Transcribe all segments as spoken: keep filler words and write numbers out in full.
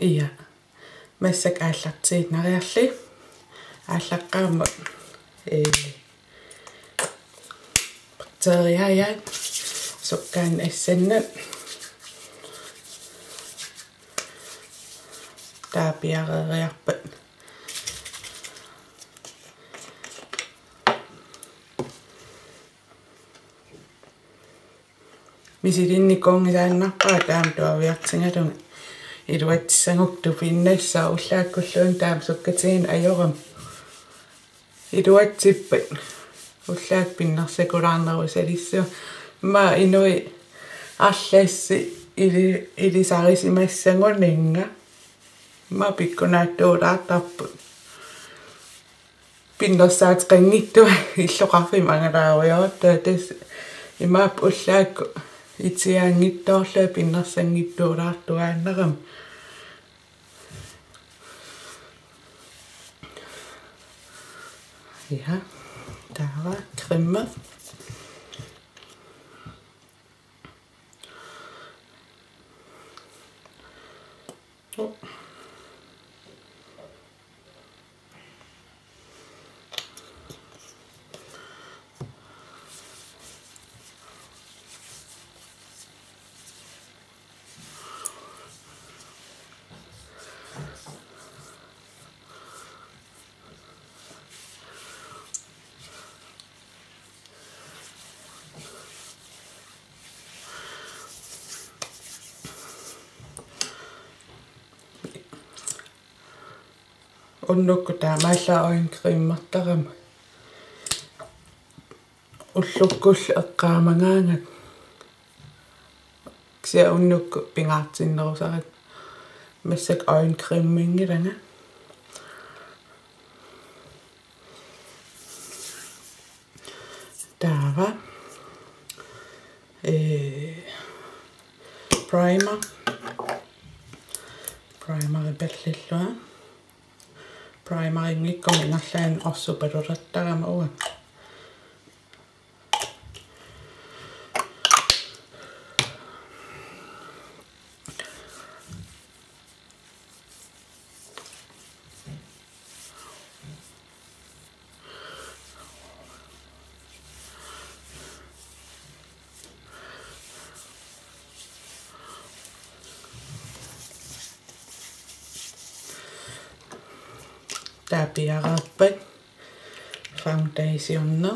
Ja. Massakkut aallartiinnariarli. Aallaqqaammut, ee, bakteeriaat sukkaannik assannut. Taava piareeriarpat. Misilinnikuunngisaannarpara taama tuaviartigalunga iluatsissagukku tupinnassaaq ullaakkulluunniit taama sukkatigineq ajorama. Iluatsippat ullaakkut pinnersakulaarnerusalissaaq. Immaqa inuit arlassi ili-, ilisarisimassaguninnga. Immaqa pikkunaattuulaartarput. Pinnersaateqanngitsut illoqarfimmi angalaarujoortut, tassa imaappoq ullaakkut itiaanngitsoorlugit pinnersanngitsuulaartuaannarami. Ja, taava creme. Unnukkut taamaallaat øjencremertarama. Ullukkullu eqqaamagaangakku. Kisianni unnukkut pingaartinnerusarakkit. Massakkut øjencreminngilanga. Taava. Ee, primer. Primeri pallillunga. Primerinngikkummi ingerlaannaq orsupalulertarama uanga. Taava piareerpat foundationi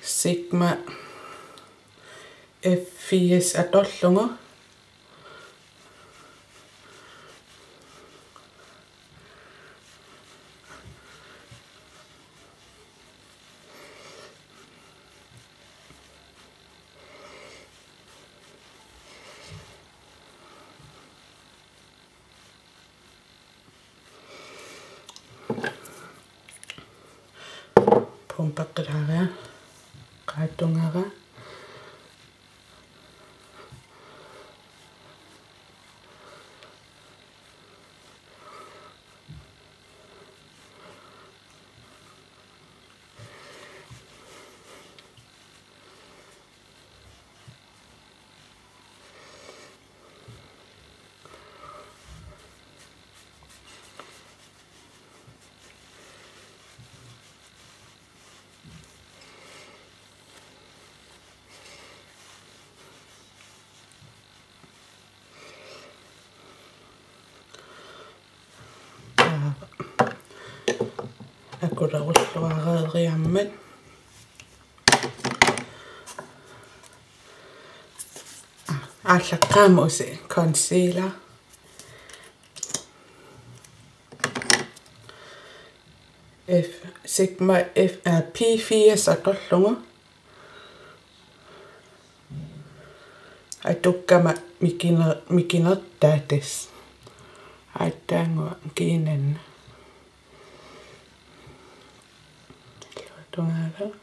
Sigma F firs atorlugu. Pumpeqqilaariarlunga qaatungara. Akulerulluareeriarmat. Aallaqqaammut usi concealer. F, Sigma F, aa, P firs atorlugu. Atukkama mikiner-, mikinertaa tassa. Aatsaannguaq kiinanni. Tungaanut.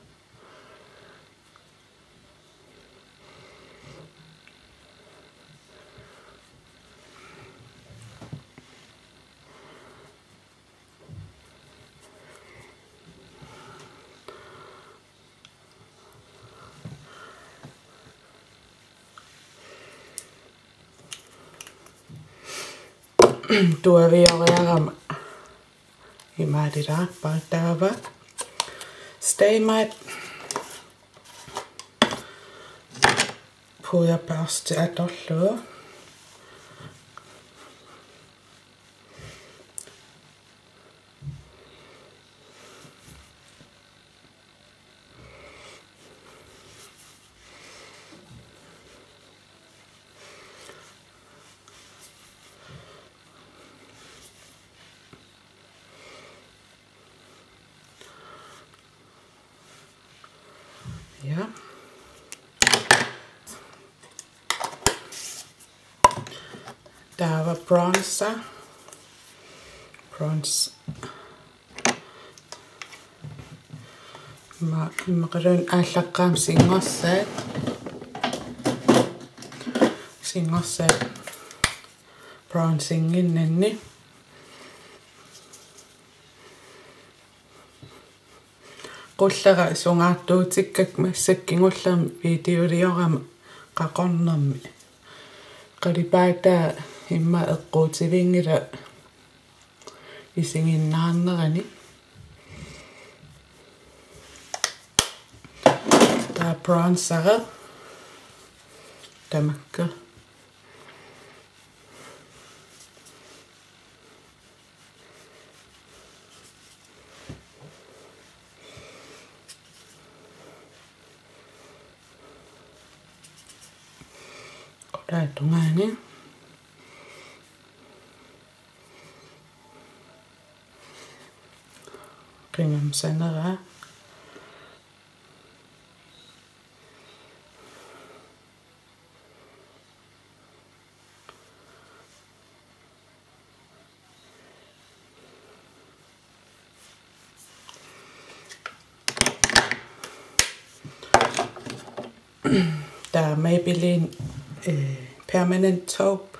tuavioriarama imaalilaarpara. Taava Stay Matte pudderbørste atorlugu. Ja. Taava bronzer. Bronze. Ma-, immaqaluunniit aallaqqaammut singorsaat. Singorsaat bronzinginnanni. Qullera sungaartuutikkakku massakkut kingullermik videoliorama qaqornermi. Qalipaataa immaqa eqquutivinngilaq isiginnaarnerani. Taava bronzeri tamakku. Qulaa tungaani. Qingamsanera. Taava Maybelline, øh, Permanent Taupe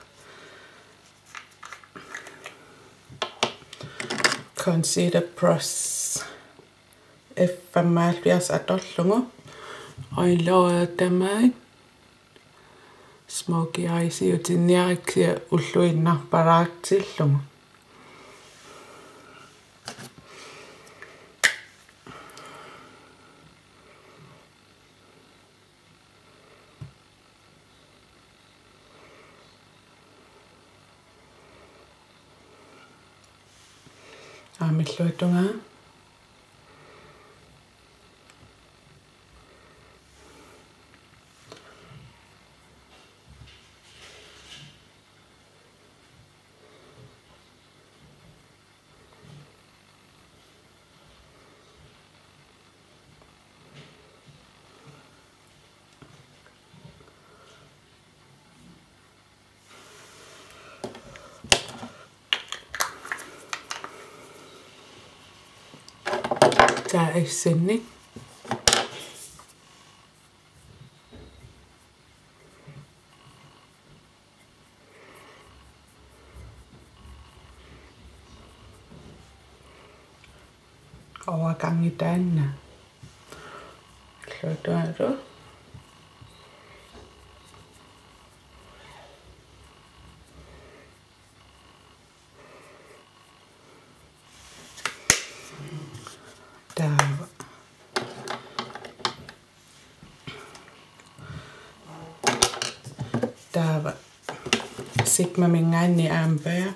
Concealer Brush F femoghalvfjerds atorlugu. Øjenlåget tamaat. Smoky eyesiutinniariksia ulluinnarpalaartillugu. Aamma illuatungaa. Taava assinnik. Overgangi taanna. Illuatungalu. Taava. Taava. Sigmaminngaanniit Amber.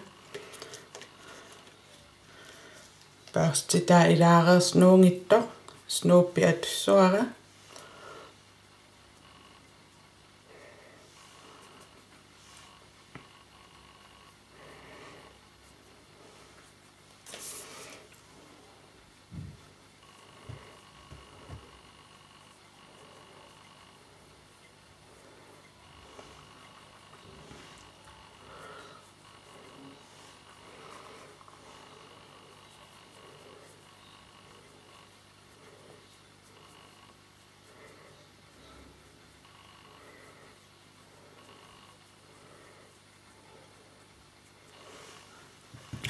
Børstitaa ilaareersoq nuunngitsoq. Snoopi atussavara.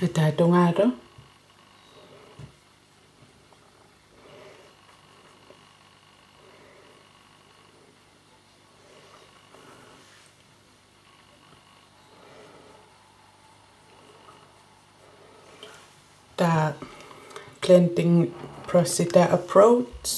Ataatungalu. Taava blending brush, taava Approach.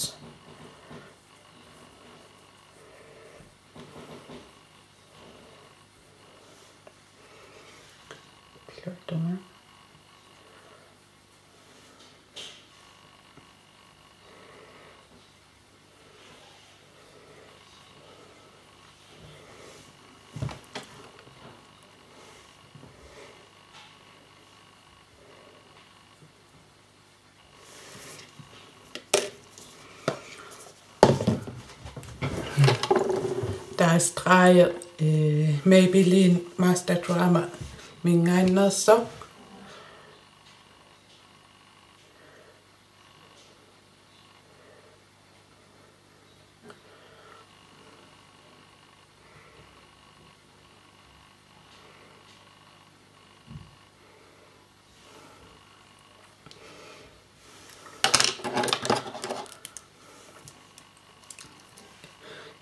Taava streg, øh, Maybelline Master Drama-minngaanneersoq.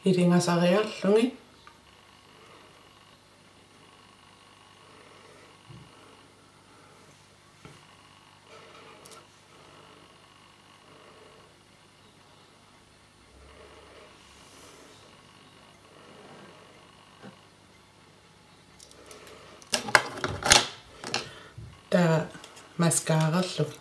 Ilingasariarlugit. Taava mascararlugit.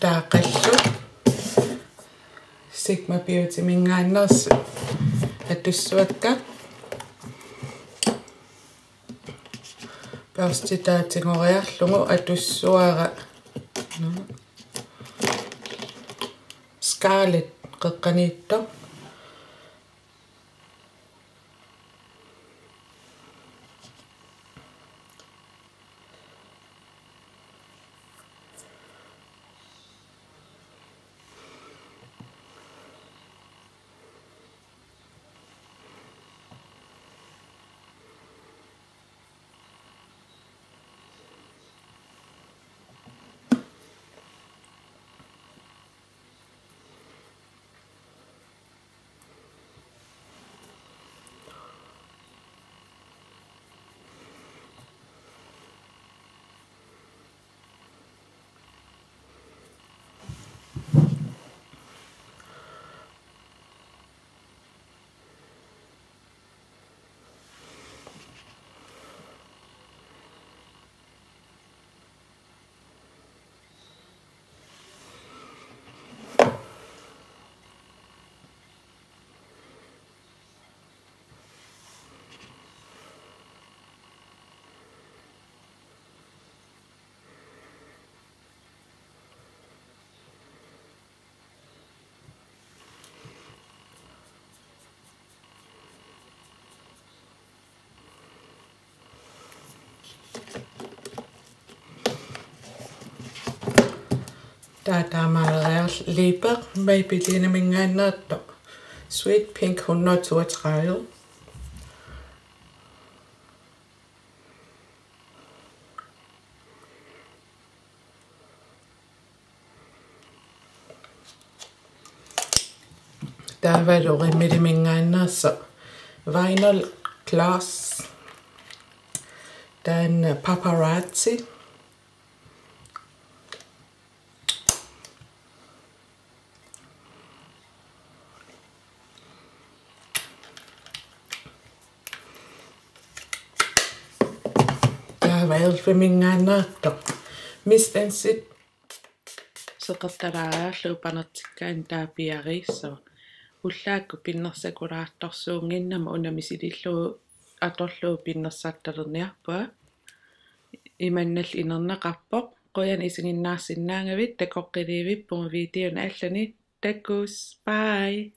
Taava qallukka Sigma Beauty-minngaanneersut atussuakka. Børstitaatigoriarlugu atussavara Scarlet qeqqaniittoq. Taava taamaaleriarluni Maybelline-minngaanneersoq Sweet Pink hundrede toogtredive. Taavalu Rimmel-iminngaanneersoq Vinyl Gloss. Taanna Paparazzi. Taava Elf-iminngaanneersoq Mist and Seed. Seqertalaariarlugu panertikkaanni taava piareersoq. Ullaakkut pinnersakulaartorsuunnginnama una misilillugu atorlugu pinnersartalerniarpunga. Imannak inerneqarpoq. Qujanaq isiginnaarsinnaagavit, takoqqiliivippugut videonik allani. Takuss, bye.